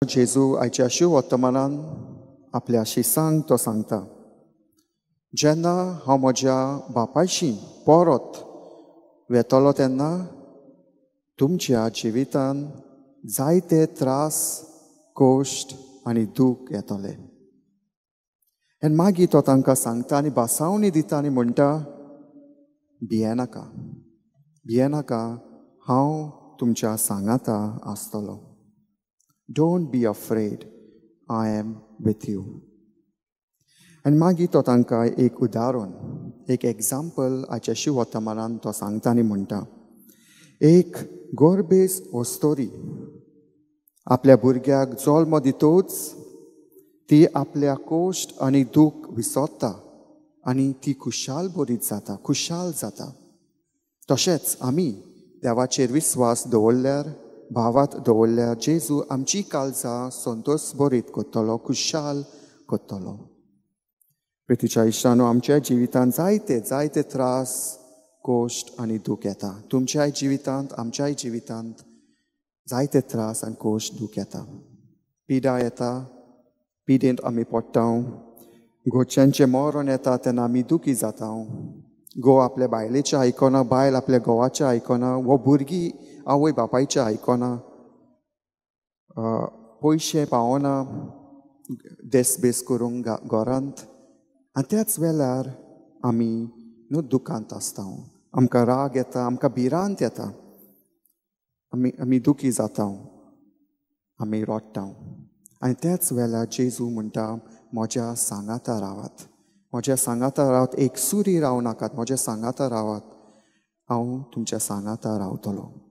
जेजू आयच्या शिव वर्तमानान आपल्या शिसांक तो सांगता, जेन्ना हांव म्हज्या बापायशी परत वेतलो तेन्ना तुमच्या जिवितान जायते त्रास, कश्ट आनी दूख येतले. आनी मागीर तो तांकां सांगता आनी भासावणी दिता आनी म्हणटा, भियेनाका, भियेनाका, हांव तुमच्या सांगाता आसतलो. Don't be afraid, I am with you. आनी मागीर तो तांकां एक उदाहरण, एक एग्जाम्पल आयच्या शिव वर्तमानान तो सांगता आनी म्हणटा, एक गोरबेस ओस्तोरी आपल्या भुरग्याक जल्म दितोच ती आपल्या कश्ट आनी दूख विसरता आनी ती खुशाल बरीत जाता, खुशाल जाता. तशेंच आमी देवाचेर विस्वास दवरल्यार, भावात दवरल्यार जेजू आमची काळजां संतोश बरीत करतलो, खुशाल करतलो. प्रितीच्या इश्टानो, आमच्या जिवितांत जायते जायते त्रास, कश्ट आनी दूख येता. तुमच्याय जिवितांत, आमच्याय जिवितांत जायते त्रास आनी कश्ट, दूख येता, पिडा येता, पिडेंत आमी पडटा. घरच्यांचें मरण येता तेन्ना आमी दुखी जाता. घोव आपल्या बायलेचें आयकना, बायल आपल्या घोवाचें आयकना, वो भुरगीं आवय बापायचें आयकना, पयशे पावना देस बेस करूंक घरांत. आनी त्याच वेळार आमी न्हू दुखांत आसता, आमकां राग येता, आमकां भिरांत येता, आमी आमी दुखी जाता, आमी रडटा. आनी त्याच वेळार जेजू म्हणटा, म्हज्या सांगाता रावात, म्हज्या सांगाता रावात, एक सुरी रावं नाकात, म्हज्या सांगाता रावात, हांव तुमच्या सांगाता रावतलो.